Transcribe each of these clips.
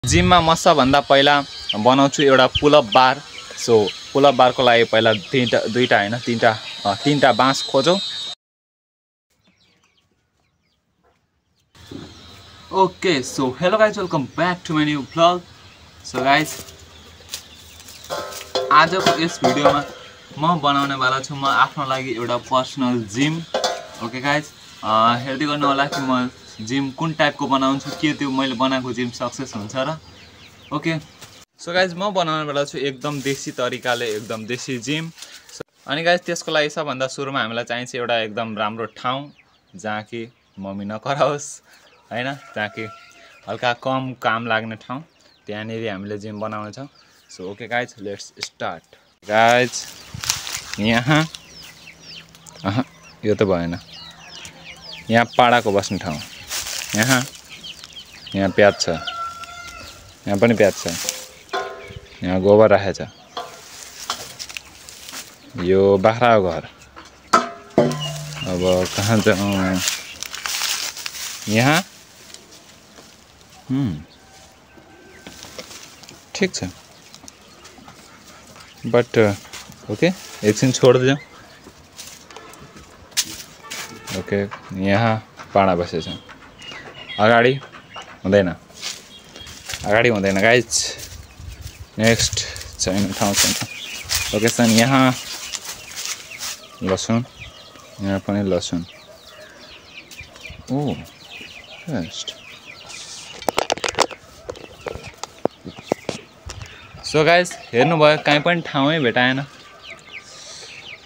जिममा म सबभन्दा पहिला बनाउँछु एउटा पुलअप बार। सो पुलअप बारको लागि पहिला दुईटा हैन तीनटा बाँस खोजौँ। Okay so hello guys, welcome back to my new vlog. So guys आजको यस भिडियोमा म बनाउने वाला छु म आफ्नो लागि एउटा पर्सनल जिम। ओके गाइज हेर्दै गर्नु होला कि म जिम कुन टाइपको बनाउँछु, के त्यो मैले बनाएको जिम सक्सेस हुन्छ र। ओके सो गाइज म बनाउने वाला छु एकदम देसी तरिकाले, एकदम देसी जिम। अनि गाइज त्यसको लागि सबभन्दा सुरुमा हामीलाई चाहिन्छ एउटा एकदम राम्रो ठाउँ जहाँ कि मम्मी नकराओस् हैन, जहाँ कि हल्का कम काम लाग्ने ठाउँ, त्यहाँनिर हामीले जिम बनाउने छौँ। So okay guys let's start. Guys यहाँ यो त भएन, यहाँ पाडाको बस्ने ठाउँ, यहाँ प्याज छ, यहाँ पनि प्याज छ, यहाँ गोबर राखेको छ, यो बाख्राको घर। अब कहाँ जाउँ, यहाँ ठिक छ बट ओके एकछिन छोडिदिउँ। ओके यहाँ पाडा बसेछ, अगाडि हुँदैन गाइज। नेक्स्ट छैन ठाउँ छैन लोकेसन, यहाँ लसुन, यहाँ पनि लसुन। ओ बेस्ट। सो गाइज हेर्नुभयो कहीँ पनि ठाउँै भेटाएन,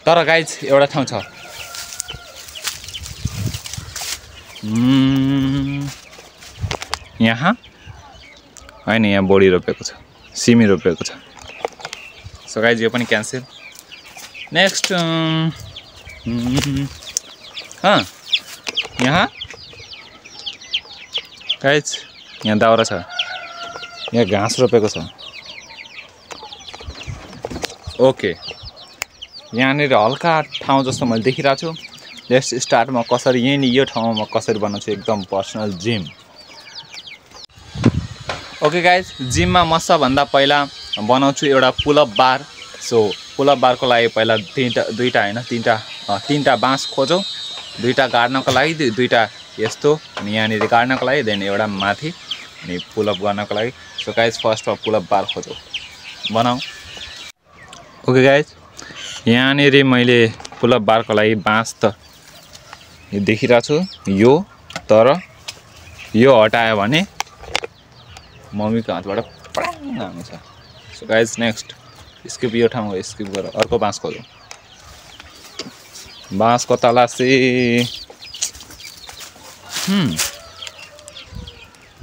तर गाइज एउटा ठाउँ छ। यहाँ होइन, यहाँ बोडी रोपेको छ, सिमी रोपेको छ। सो गाइज यो पनि क्यान्सल। नेक्स्ट यहाँ गाइज यहाँ दाउरा छ, यहाँ घाँस रोपेको छ। ओके यहाँनिर हल्का ठाउँ जस्तो मैले देखिरहेको छु। Let's start. म कसरी यो ठाउँमा म कसरी बनाउँछु एकदम पर्सनल जिम। ओके गाइज जिममा म सबभन्दा पहिला बनाउँछु एउटा पुलअप बार। सो पुलअप बारको लागि पहिला तीनटा बाँस खोजौँ, दुईटा गाड्नको लागि, दुईटा यस्तो, अनि यहाँनिर गाड्नको लागि, देन एउटा माथि अनि पुलअप गर्नको लागि। सो गाइज फर्स्टमा पुलअप बार खोजौँ, बनाऊ। ओके गाइज यहाँनिर मैले पुलअप बारको लागि बाँस त देखिरहेको छु, यो तर यो हटायो भने मम्मीको हातबाट पडाङ आउँछ। सो गाइज नेक्स्ट स्किप, यो ठाउँ स्किप गरेर अर्को बाँस खोजौँ। बाँसको तलासी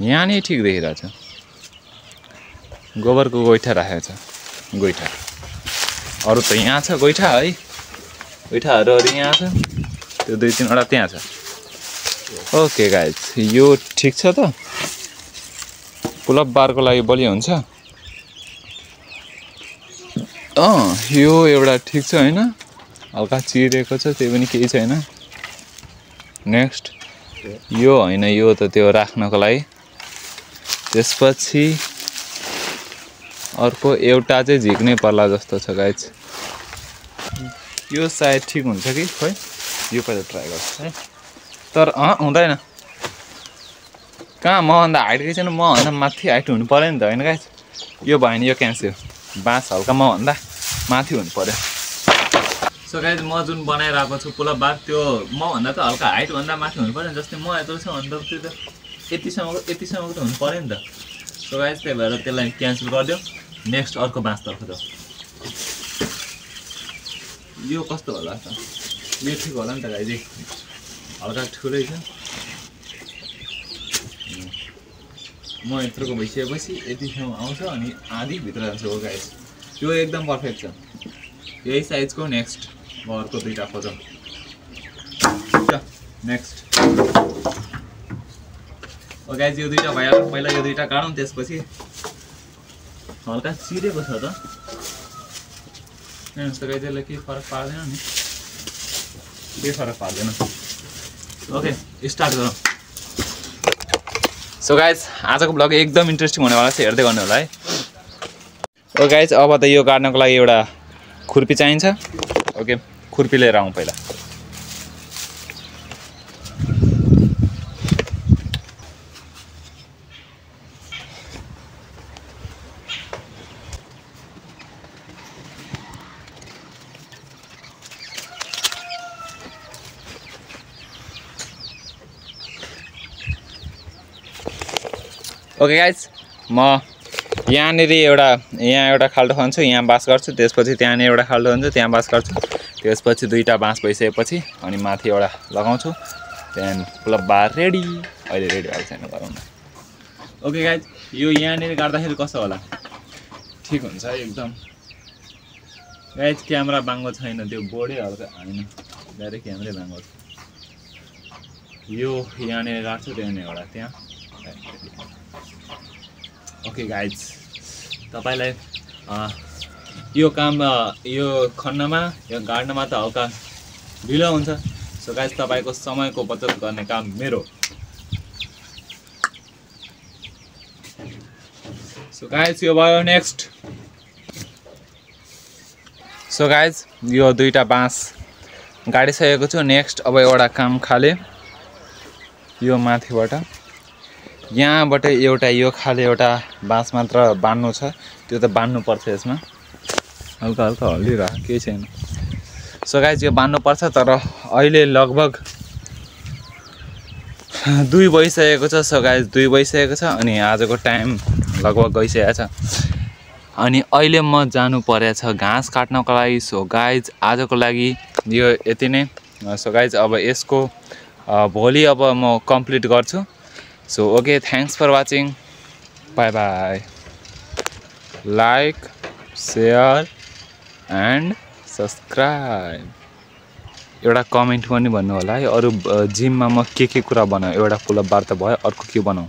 यहाँ नै ठिक देखिरहेको छ, गोबरको गोइठा राखेको छ, गोइठा अरू त यहाँ छ गोइठा है, गोइठाहरू यहाँ छ, त्यो दुई तिनवटा त्यहाँ छ। ओके गाइज यो ठिक छ त, पुलअप बारको लागि बलियो हुन्छ। यो एउटा ठिक छ होइन, हल्का चिरेको छ, त्यही पनि केही छैन। नेक्स्ट यो होइन, यो त त्यो राख्नको लागि। त्यसपछि अर्को एउटा चाहिँ झिक्नै पर्ला जस्तो छ गाइज, यो सायद ठिक हुन्छ कि खोइ, यो पहिला ट्राई गर्छु है। तर हुँदैन, कहाँ मभन्दा हाइटकै छैन, मभन्दा माथि हाइट हुनु पऱ्यो नि त होइन गाइज। यो भएन, यो क्यान्सल। बाँस हल्का मभन्दा माथि हुनु पऱ्यो। सो गाइज म जुन बनाइरहेको छु पुलअप बार, त्यो मभन्दा त हल्का हाइटभन्दा माथि हुनु पऱ्यो नि। जस्तै म यत्रो छ भने त त्यो त यतिसम्मको त हुनु पऱ्यो नि त। सो गाइज त्यही भएर त्यसलाई क्यान्सल गरिदियो। नेक्स्ट अर्को बाँसतर्फ जाउँ। यो कस्तो होला त, यो ठिक होला नि त गाइज, हल्का ठुलै छ। म यत्रोको भइसकेपछि यतिसम्म आउँछ अनि आधी भित्र जान्छ। हो गाइज यो एकदम पर्फेक्ट छ, यही साइजको। नेक्स्ट म अर्को दुईवटा खोजौँ। नेक्स्ट ओ गाइज यो दुईवटा भइहाल्यो, पहिला यो दुईवटा काटौँ, त्यसपछि हल्का चिरेको छ त हेर्नुहोस् त गाइज, यसले केही फरक पार्दैन नि, केही फरक पार्दैन। ओके स्टार्ट गरौँ। सो गाइज आजको ब्लग एकदम इन्ट्रेस्टिङ हुनेवाला छ, हेर्दै गर्नु होला है। ओ गाइज अब त यो गाड्नको लागि एउटा खुर्पी चाहिन्छ। ओके खुर्पी लिएर आउँ पहिला। ओके गाइज म यहाँनिर यहाँ एउटा खाल्डो खन्छु, यहाँ बास गर्छु, त्यसपछि त्यहाँनिर एउटा खाल्डो खन्छु, त्यहाँ बास गर्छु, त्यसपछि दुईवटा बाँस भइसकेपछि अनि माथि एउटा लगाउँछु, त्यहाँदेखि पुरा बार रेडी। अहिले रेडी भएको छैन गराउन। ओके गाइज यो यहाँनिर गाड्दाखेरि कसो होला? ठिक हुन्छ एकदम। गाइज क्यामेरा बाङ्गो छैन, त्यो बोर्डै हल्का होइन, डाइरेक्ट क्यामेरै बाङ्गो छ। यो यहाँनिर गाड्छु, त्यहाँनिर एउटा त्यहाँ। ओके गाइज तपाईलाई यो काम यो खन्नमा यो गाड्नमा त हल्का ढिलो हुन्छ। सो गाइज तपाईको समयको बचत गर्ने काम मेरो। सो गाइज यो भयो नेक्स्ट। सो गाइज यो दुईटा बाँस गाडिसकेको छु। नेक्स्ट अब एउटा काम खाले यो माथिबाट यहाँबाट एउटा यो खाले एउटा बाँस मात्र बान्नु छ, त्यो त बान्नु पर्छ। यसमा हल्का हल्का हल्लिरहेको केही छैन। सो गाइज यो बान्नु पर्छ, तर अहिले लगभग 2 बजिसकेको छ। सो गाइज 2 बजिसकेको छ अनि आजको टाइम लगभग गइसकेको छ अनि अहिले म जानु परेछ घाँस काट्नको लागि। सो गाइज आजको लागि यो यति नै। सो गाइज अब यसको भोलि अब म कम्प्लिट गर्छु। So okay, thanks for watching. Bye bye. Like, share and subscribe. एउटा कमेन्ट पनि भन्नु होला है, अरु जिममा म के कुरा बनाऊ। एउटा पुल अप बार त भयो, अर्को के बनाऊ।